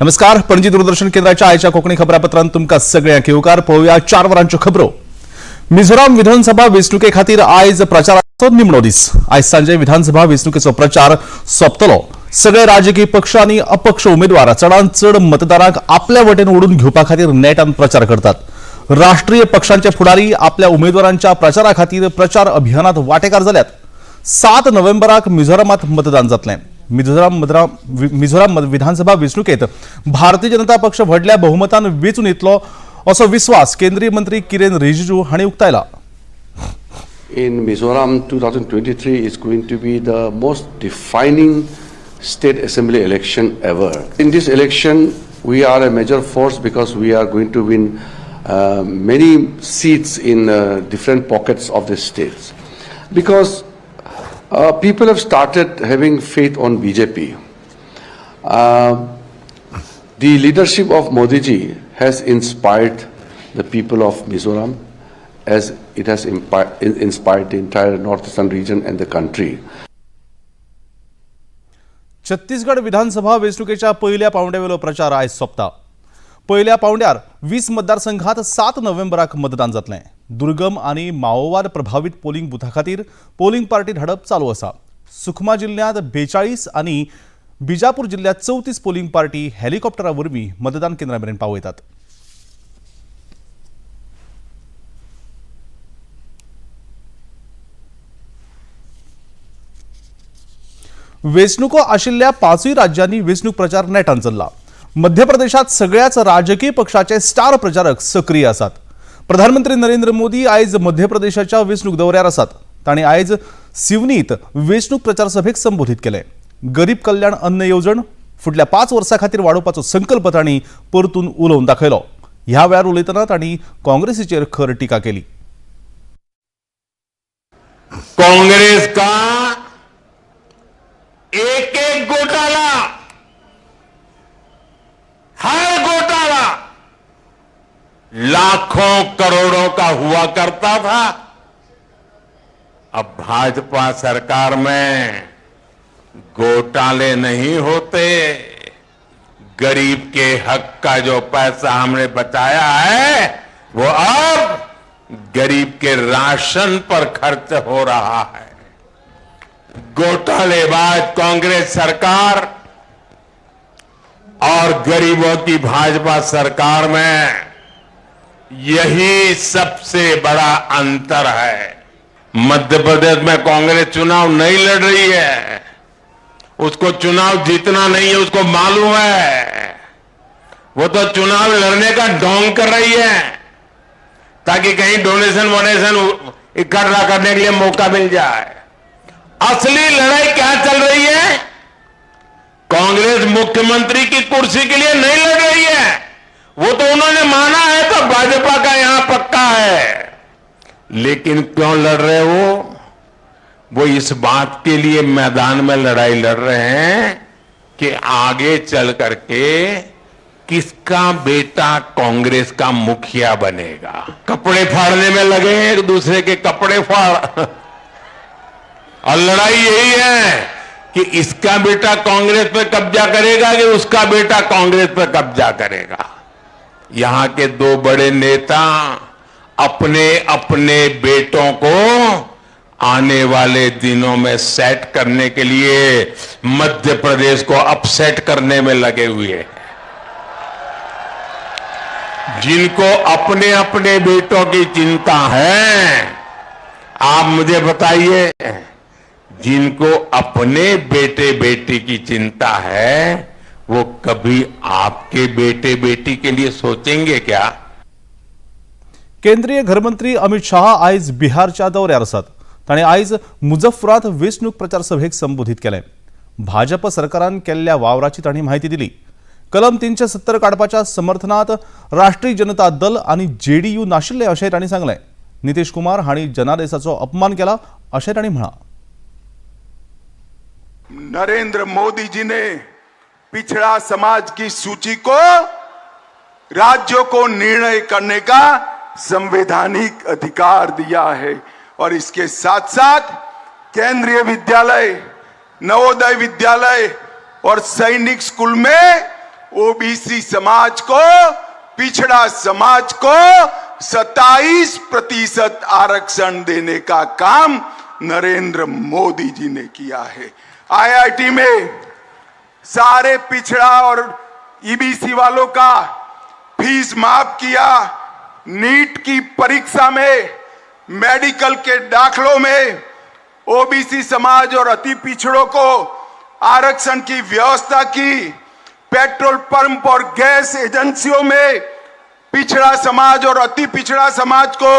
नमस्कार, पणजी दूरदर्शन केंद्राच्या आयच्या कोंकणी खबरापत्रांत तुमकां सगळ्यांक येवकार. पळोवया 4 वरांच्यो खबरो. मिझोराम विधानसभा वेंचणुके खातीर आयज प्रचाराचो निमणो दीस. आयज सांजे विधानसभा वेंचणुकेचो प्रचार सोंपतलो. सगळे राजकीय पक्ष आनी अपक्ष उमेदवार चडांत चड मतदारांक आपल्या वटेन ओडून घेवपा खातीर नेटान प्रचार करतात. राष्ट्रीय पक्षांचे फुडारी आपल्या उमेदवारांच्या प्रचारा खातीर प्रचार अभियानात वांटेकार जाल्यात. 7 नोव्हेंबराक मिझोरामात मतदान जातलें. मिझोराम विधानसभा वेंचणुकेत भारतीय जनता पक्ष व्हडल्या बहुमतान वेंचून येतलो असो विस्वास केंद्रीय मंत्री किरेन रिजिजू हांणी उक्तायला. In Mizoram, 2023 is going to be the most defining state assembly election ever. In this election, we are a major force because we are going to win many seats in different pockets of the states. Because people have started having faith on BJP. The leadership of Modi ji has inspired the people of Mizoram as it has inspired the entire northeastern region and the country. Chhattisgarh विधानसभा वेंचणुकेच्या पयल्या पावंड्यावेलो प्रचार आयज सोंपता. पयल्या पावंड्यार 20 मतदारसंघात 7 नोव्हेंबराक मतदान जातलें. दुर्गम आनी माओवाद प्रभावीत पोलिंग बुथा खातीर पोलिंग पार्टी धाडप चालू आसा. सुखमा जिल्ल्यांत 42 आनी बिजापूर जिल्ल्यांत 34 पोलिंग पार्टी हेलिकॉप्टरा वरवीं मतदान केंद्रा मेरेन पावयतात. वेंचणुको आशिल्ल्या पांचूय राज्यांनी वेंचणूक प्रचार नेटान चल्ला. मध्य प्रदेशात सगळ्याच राजकीय पक्षाचे स्टार प्रचारक सक्रीय आसात. प्रधानमंत्री नरेंद्र मोदी आयज मध्य प्रदेशाच्या वेंचणूक दौऱ्यार आसात. तांणी आयज सिवनीत वेंचणूक प्रचार सभेक संबोधीत केलें. गरीब कल्याण अन्न येवजण फुडल्या 5 वर्सां खातीर वाडोवपाचो संकल्प तांणी परतून उलोवन दाखयलो. ह्या वेळार उलयतना तांणी काँग्रेसीचेर खर टिका केली. कांग्रेस का एक एक घोटाला, हर घोटाला लाखों करोड़ों का हुआ करता था. अब भाजपा सरकार में घोटाले नहीं होते. गरीब के हक का जो पैसा हमने बचाया है, वो अब गरीब के राशन पर खर्च हो रहा है. घोटालेबाज कांग्रेस सरकार और गरीबों की भाजपा सरकार में यही सबसे बड़ा अंतर है. मध्य प्रदेश में कांग्रेस चुनाव नहीं लड़ रही है. उसको चुनाव जीतना नहीं है, उसको मालूम है. वो तो चुनाव लड़ने का ढोंग कर रही है ताकि कहीं डोनेशन वोनेशन इकट्ठा करने के लिए मौका मिल जाए. असली लड़ाई क्या चल रही है? कांग्रेस मुख्यमंत्री की कुर्सी के लिए नहीं लड़ रही है. वो तो उन्होंने माना है, तो भाजपा का यहां पक्का है. लेकिन क्यों लड़ रहे हो? वो इस बात के लिए मैदान में लड़ाई लड़ रहे हैं कि आगे चल करके किसका बेटा कांग्रेस का मुखिया बनेगा. कपड़े फाड़ने में लगे हैं, एक दूसरे के कपड़े फाड़. और लड़ाई यही है कि इसका बेटा कांग्रेस पे कब्जा करेगा कि उसका बेटा कांग्रेस पे कब्जा करेगा. यहां के दो बड़े नेता अपने अपने बेटों को आने वाले दिनों में सेट करने के लिए मध्य प्रदेश को अपसेट करने में लगे हुए हैं. जिनको अपने अपने बेटों की चिंता है, आप मुझे बताइए, जिनको अपने बेटे बेटी की चिंता है, वो कभी आपके बेटे बेटी के लिए सोचेंगे क्या? केंद्रीय घरमंत्री अमित शहा आयज बिहारच्या दौऱ्यार आसात. तांणी आयज मुजफ्फरात वेंचणूक प्रचार सभेक संबोधीत केलें. भाजप सरकारान केल्ल्या वावराची तांणी म्हायती दिली. कलम 370 काडपाच्या समर्थनात राष्ट्रीय जनता दल आनी जेडीयू नाशिल्ले अशें तांणी सांगलें. नितीश कुमार हांणी जनादेशाचो अपमान केला अशें तांणी म्हळां. नरेंद्र मोदी जी ने पिछड़ा समाज की सूची को राज्यों को निर्णय करने का संवैधानिक अधिकार दिया है और इसके साथ साथ केंद्रीय विद्यालय, नवोदय विद्यालय और सैनिक स्कूल में ओबीसी समाज को, पिछड़ा समाज को 27% आरक्षण देने का काम नरेंद्र मोदी जी ने किया है। आईआईटी में सारे पिछड़ा और ईबीसी वालों का फीस माफ किया। नीट की परीक्षा में, मेडिकल के दाखलों में ओबीसी समाज और अति पिछड़ों को आरक्षण की व्यवस्था की। पेट्रोल पंप और गैस एजेंसियों में पिछड़ा समाज और अति पिछड़ा समाज को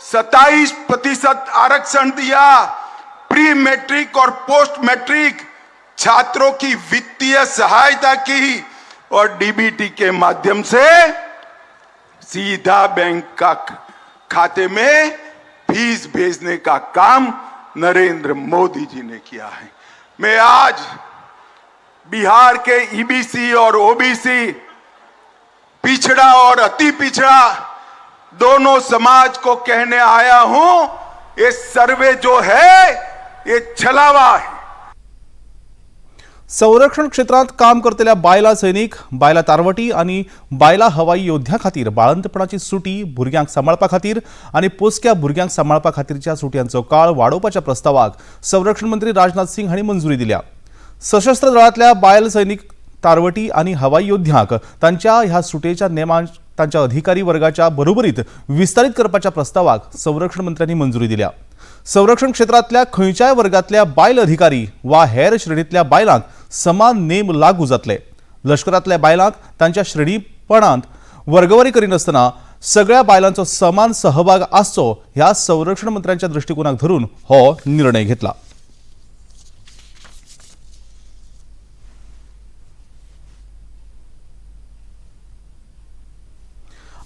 27% आरक्षण दिया। प्री मैट्रिक और पोस्ट मैट्रिक छात्रों की वित्तीय सहायता की और डीबीटी के माध्यम से सीधा बैंक का खाते में फीस भेजने का काम नरेंद्र मोदी जी ने किया है। मैं आज बिहार के ईबीसी और ओबीसी, पिछड़ा और अति पिछड़ा दोनों समाज को कहने आया हूं, ये सर्वे जो है ये छलावा है। संरक्षण क्षेत्रांत काम करतल्या बायलां सैनीक, बायलां तारवटी आनी बायलां हवाई योद्ध्यां खातीर बाळंतपणाची सुटी, भुरग्यांक सांबाळपा खातीर आनी पोसक्या भुरग्यांक सांबाळपा खातीरच्या सुटयांचो काळ वाडोवपाच्या प्रस्तावाक संरक्षण मंत्री राजनाथ सिंग हांणी मंजुरी दिल्या। सशस्त्र दळांतल्या बायल सैनीक, तारवटी आनी हवाई योद्ध्यांक तांच्या ह्या सुटयेच्या नेमान तांच्या अधिकारी वर्गाच्या बरोबरीत विस्तारीत करपाच्या प्रस्तावाक संरक्षण मंत्र्यांनी मंजुरी दिल्या। संरक्षण क्षेत्रांतल्या खंयच्याय वर्गांतल्या बायल अधिकारी वा हेर श्रेणींतल्या बायलांक समान नेम लागू जातले। लश्करांतल्या बायलांक तांच्या श्रेणीपणांत वर्गवारी करिनासतना सगळ्या बायलांचो समान सहभाग आसचो ह्या संरक्षण मंत्र्यांच्या दृष्टिकोनाक धरून हो निर्णय घेतला।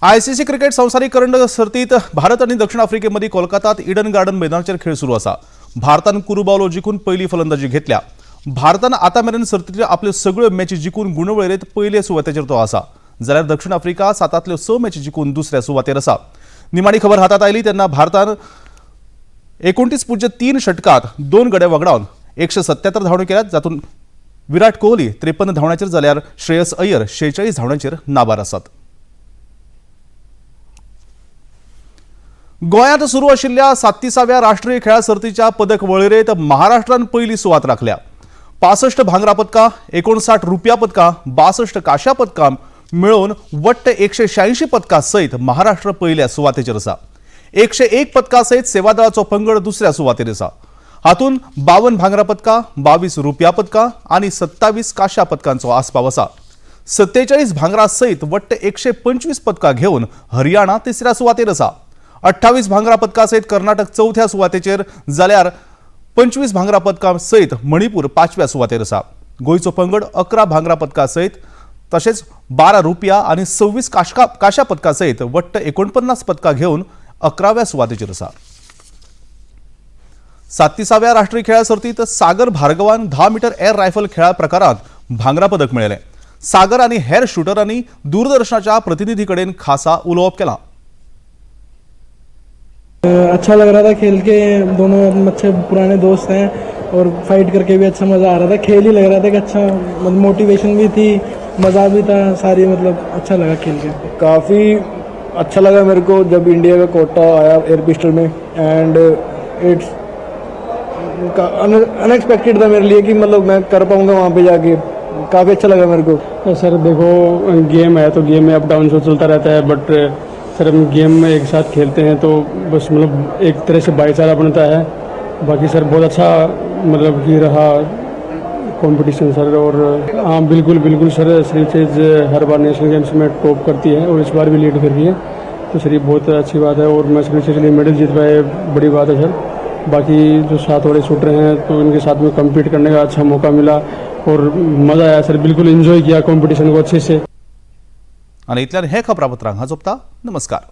आयसीसी क्रिकेट संवसारीक करंड सर्तीत भारत आनी दक्षिण आफ्रिकेमदीं कोलकातात इडन गार्डन मैदानाचेर खेळ सुरू आसा। भारतान कुरुबावलो जिखून पयली फलंदाजी घेतल्या। भारतान आतां मेरेन सर्तींतल्यो आपल्यो सगळ्यो मॅची जिखून गुणवळेरेंत पयले सुवातेचेर तो आसा, जाल्यार दक्षिण आफ्रिका 7तांतल्यो 6 मॅची जिखून दुसऱ्या सुवातेर आसा। निमाणी खबर हातांत आयली तेन्ना भारतान 29.3 षटकांत 2 गडे वगडावन 177 धांवड्यो केल्यात, जातूंत विराट कोहली 53 धांवड्यांचेर जाल्यार श्रेयस अय्यर 46 धांवड्यांचेर नाबार आसात। गोंयांत सुरू आशिल्ल्या 37व्या राष्ट्रीय खेळां सर्तीच्या पदक वळेरेंत महाराष्ट्रान पयली सुवात राखल्या। 65 भांगरा पदकां, 59 रुपया पदकां, 62 कांश्या पदकां मेळोवन वट्ट 186 पदकां सयत महाराष्ट्र पयल्या सुवातेचेर आसा। 101 पदकां सयत सेवा दळाचो पंगड दुसऱ्या सुवातेर आसा। हातूंत 52 भांगरा पदकां, 22 रुपया पदकां आनी 27 कांश्या पदकांचो आस्पाव आसा। 47 भांगरा सयत वट्ट 125 पदकां घेवन हरियाणा तिसऱ्या सुवातेर आसा। 28 भांगरा पदकां सयत कर्नाटक चवथ्या सुवातेचेर जाल्यार 25 भांगरा पदकां सयत मणिपूर पांचव्या सुवातेर आसा। गोंयचो पंगड 11 भांगरा पदकां सयत तशेंच 12 रुपया आनी 26 कांश्या पदकां सयत वट्ट 49 पदकां घेवन 11व्या सुवातेचेर आसा। 37व्या राष्ट्रीय खेळां सर्तीत सागर भार्गवान 10 मीटर एअर रायफल खेळा प्रकारांत भांगरा पदक मेळयलें। सागर आनी हेर शुटरांनी दूरदर्शनाच्या प्रतिनिधी कडेन खासा उलोवप केलां। अच्छा लग रहा था खेल के, दोनों अच्छे पुराने दोस्त हैं और फाइट करके भी अच्छा मज़ा आ रहा था। खेल ही लग रहा था कि अच्छा, मतलब मोटिवेशन भी थी, मज़ा भी था, सारी मतलब अच्छा लगा खेल के। काफ़ी अच्छा लगा मेरे को जब इंडिया का कोटा आया एयर पिस्टल में, एंड it's unexpected था मेरे लिए कि मतलब मैं कर पाऊँगा वहाँ पे जाके। काफ़ी अच्छा लगा मेरे को। सर देखो, गेम है तो गेम में अप डाउन चलता रहता है, बट सर हम गेम में एक साथ खेलते हैं तो बस मतलब एक तरह से भाईचारा बनता है। बाकी सर बहुत अच्छा मतलब कि रहा कंपटीशन सर। और हाँ बिल्कुल बिल्कुल सर, श्री चेज हर बार नेशनल गेम्स में टॉप करती है और इस बार भी लीड कर रही है, तो सर ये बहुत अच्छी बात है। और मैं श्री चेज के लिए मेडल जीत पाए बड़ी बात है सर। बाकी जो साथ वाले शूटर हैं तो उनके साथ में कम्पीट करने का अच्छा मौका मिला और मज़ा आया सर, बिल्कुल इन्जॉय किया कंपटीशन को अच्छे से। आनी इतल्यान हें खबरापत्र हांगा सोंपता। नमस्कार।